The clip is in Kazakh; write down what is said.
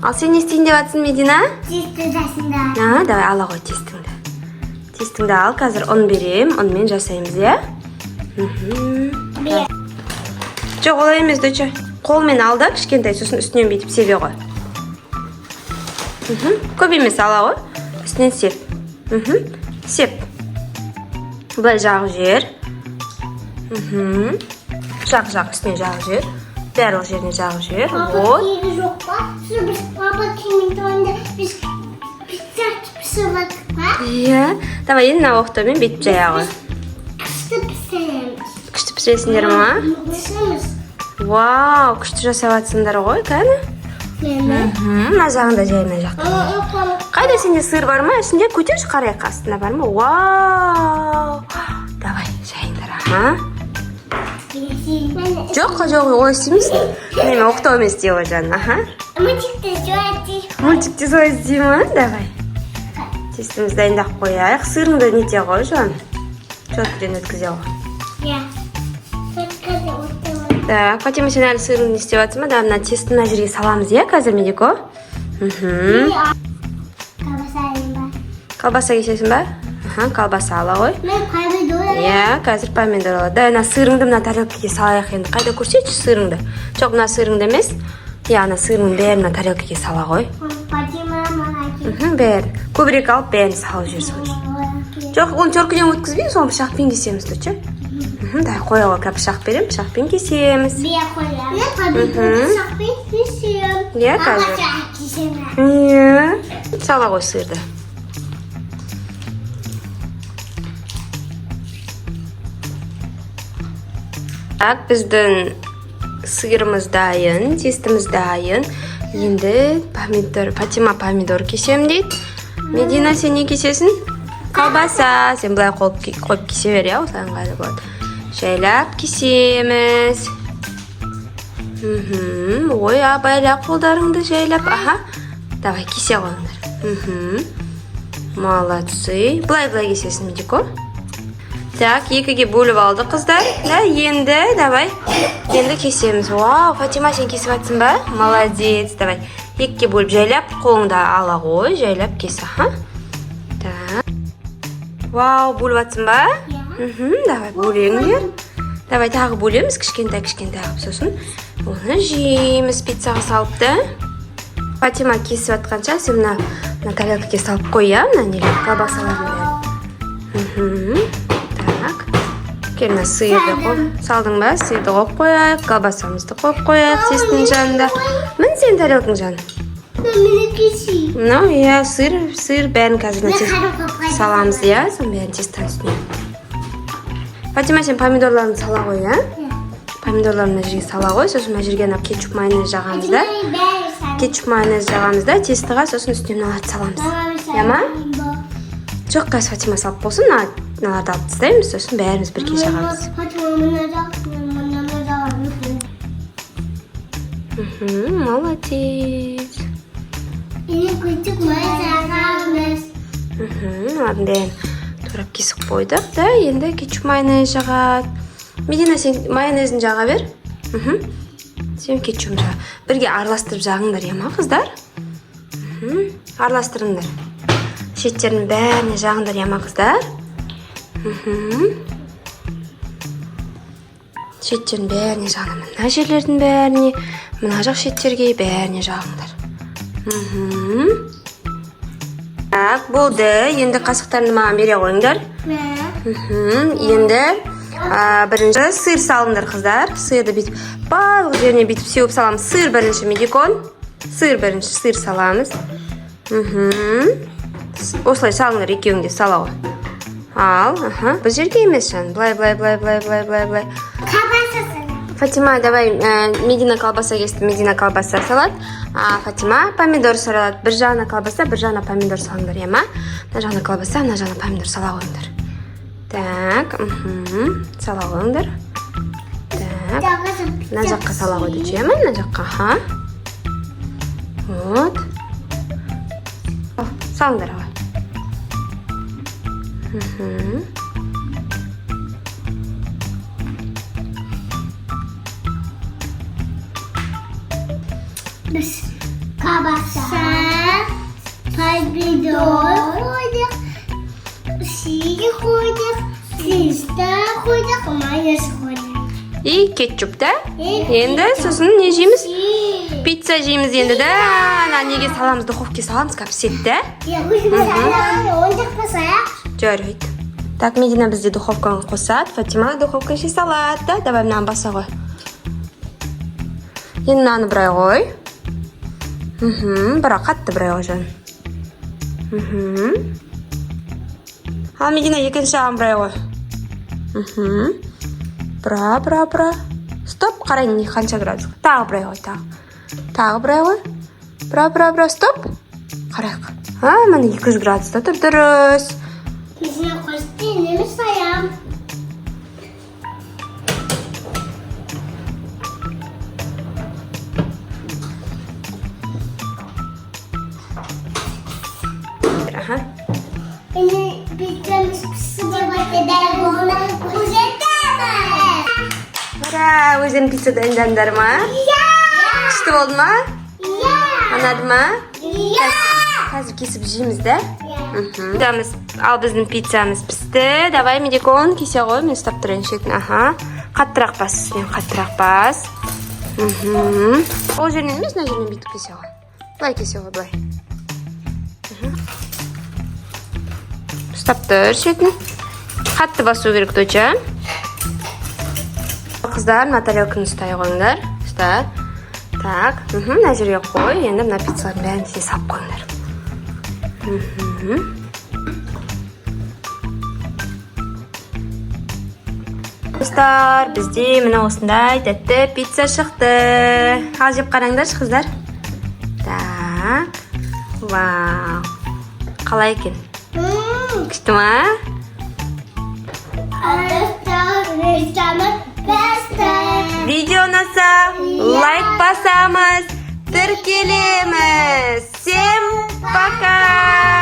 Ал сен не істейін деп жатсың, Медина? Тесті жасында. А, давай, ала ғой тестіңді. Тестіңді ал, қазір ұн берем, ұнмен жасаймыз, иә? Бер. Жоқ, олай емес, доча. Қолмен ал да, кішкентай, сосын үстінен бүйтіп себе ғой. Көп емес, ала ғой. Үстінен сеп. Сеп. Былай жағып жібер. Жақ, жақ, үстіне жағып жібер. Барлық жеріне жағып жібер. Папа Вот. киді жоқ па? Сосын біз папа киімін туғанда біз пицца пісіріп жатық па? Иә. Давай, енді мына оқтаумен бүйтіп жая ғой. Күшті пісіреміз. Күшті пісіресіңдер ма? Пісіреміз. Вау, күшті жасап жатсыңдар ғой, кәні. Мені. Мына жағында жай, мына жақта. Қайда, сенде сыр бар ма? Ішінде көтерші, қарайық, астында бар ма? Вау! Давай, жайыңдар, аха. Жоқ, жоқ, олай істемейсің. Неме, оқтаумен істей ғой, жаным, аха. Мультикті солай. Мультикте солай істей ма? Давай. Тестімізді дайындап қояйық. Сырыңды нете ғой, жан. Четкіден өткізе ғой. Иә. Соткада отырып. Так, Фатима, сен әлі сырыңды не істеп жатсың ба? Да, мына тестіні мына жерге саламыз, иә, қазір, Медико? Колбаса алайын ба? Колбаса кесесің ба? Аха, колбаса ала ғой. Мен помидор. Иә, қазір помидор алады. Да, мына сырыңды мына тарелкаге салайық енді. Қайда, көрсетші сырыңды. Жоқ, мына сырыңды емес. Иә, ана сырыңның бәрін мына тарелкаге сала ғой. Фатима маған. Бәрін. Көбірек алып, бәрін салып жібер соны. Жоқ, оны теркіден өткізбейміз, оны пышақпен кесеміз, доча. Давай, қоя ғой, қазір пышақ беремін, пышақпен кесеміз. Бе қоямын. Мен помидор пышақпен кесемін. Иә, қазір. Кесемін. Иә. Сала ғой сырды. Так, біздің сырымыз дайын, тестіміз дайын. Енді помидор, Фатима помидор кесемін дейді. Медина, сен не кесесің? Колбаса. Сен былай қойып кесе бер, иә, осылай ыңғайлы болады. Жайлап кесеміз. Ой, абайла қолдарыңды жайлап. Аха. Давай, кесе қойыңдар. Молодцы. Былай-былай кесесің, Медико. Так, екіге бөліп алды қыздар. Да, енді, давай. Енді кесеміз. Вау, Фатима, сен кесіп жатсың ба? Молодец, давай. Екіге бөліп жайлап, қолыңды ала ғой, жайлап кес, аха. Так. Вау, бөліп жатсың ба? Иә. Давай, бөлеңдер. Давай, тағы бөлеміз, кішкентай-кішкентай қылып, сосын оны жейміз пиццаға салып та. Фатима кесіп жатқанша, сен мына тарелкаге салып қой, иә, мына нелер, колбасалардың бәрін. Так. Кел, мына сиырды қойып, салдың ба? Сиырды қойып қояйық, колбасамызды қойып қояйық тестің жанында. Міне сенің тарелкаң, жаным. Мені кесейін. Мынау, иә, сыр, сыр бәрін қазір мына Мен тест қарым қойып саламыз, иә, соның бәрін тестаның үстіне. Фатима, сен помидорларын сала ғой, иә? Помидорларын мына жерге сала ғой, сосын мына жерге ана кетчуп майонез жағамыз да. Кетчуп майонез жағамыз да, тестоға, сосын үстіне мыналарды саламыз. Иә ма? Жоқ, қазір Фатима салып болсын, мыналарды алып тастаймыз, сосын бәріміз бірге жағамыз. Фатима мына жақ, мына жақ. Молодец. Ini küçük май жағамыз. Мыналардың бәрін турап кесіп қойдық да, енді кетчуп майонез жағады. Медина, сен майонезін жаға бер. Сен кетчупын жаға. Бірге араластырып жағыңдар, иә ма, қыздар? Араластырыңдар. Шеттерінің бәріне жағыңдар, иә ма, қыздар? Шеттердің бәріне жағыңдар. Мына жерлердің бәріне, мына жақ шеттерге бәріне жағыңдар. Так, болды. Енді қасықтарыңды маған бере қойыңдар. Енді бірінші сыр салыңдар, қыздар. Сырды бүйтіп барлық жеріне бүйтіп сеуіп саламыз. Сыр бірінші, Медикон. Сыр бірінші, сыр саламыз. Осылай салыңдар, екеуің де сала ғой. Ал, аха. Бұл жерге емес, жан. Былай, былай, былай, былай, былай, былай, былай. Колбаса саламыз. Фатима, давай, Медина колбаса кесті, Медина колбаса салады. А, Фатима помидор салады. Бір жағына колбаса, бір жағына помидор салыңдар, иә ма? Мына жағына колбаса, мына жағына помидор сала қойыңдар. Так, сала қойыңдар. Так, мына жаққа сала қойды, иә ма? Мына жаққа, аха. Вот. Салыңдар, ағай. Біз Колбаса, помидор қойдық, сыр қойдық, пицца қойдық, майонез қойдық. И кетчуп та. И Енді сосын не жейміз? Сыр. Пицца жейміз енді да. Ана неге саламыз? Духовкаға саламыз, қазір піседі да. Я өзім саламын, ойыншық басайық. Жарайды. Так, Медина бізде духовканы қосады, Фатима духовка ішіне салады да. Давай, мынаны баса ғой. Енді мынаны бұрай ғой. Бірақ қатты бұрай ғой, жаным. Ал, Медина, екінші жағын бұрай ғой. Бұра, бұра, бұра. Стоп, қарай, не қанша градус. Тағы бұрай ғой, тағы. Тағы бұрай ғой. Бұра, бұра, бұра, стоп. Қарайық. А, міне, 200 градуста тұр, дұрыс. Пиццаны қосты, немес саям. Аха. Енді пиццамыз пісті деп айтады, оны көрсетеміз. Ура, өздерің пицца дайындадыңдар ма? Иә! Күшті болды ма? Иә! Ұнады ма? Иә! Қазір кесіп жейміз да? Иә. Пиццамыз, ал біздің пиццамыз пісті. Давай, Медикон, кесе ғой, мен ұстап тұрайын шетін. Аха. Қаттырақ бас, үстінен қаттырақ бас. Ол жерінен емес, мына жерінен бүйтіп кесе ғой. Былай кесе ғой, былай. Ұстап тұр шетін. Қатты басу керек, доча. Қыздар, мына тарелканы ұстай қойыңдар. Ұста. Так, мына жерге қой. Енді мына пиццалардың бәрін тізе салып қойыңдар. Достар, бізде міне осындай тәтті пицца шықты. Ал жеп қараңдаршы, қыздар. Так. Вау. Қалай екен? Күшті ма? Достар, пиццамыз пісті. Видео ұнаса, лайк басамыз, тіркелеміз. Всем пока!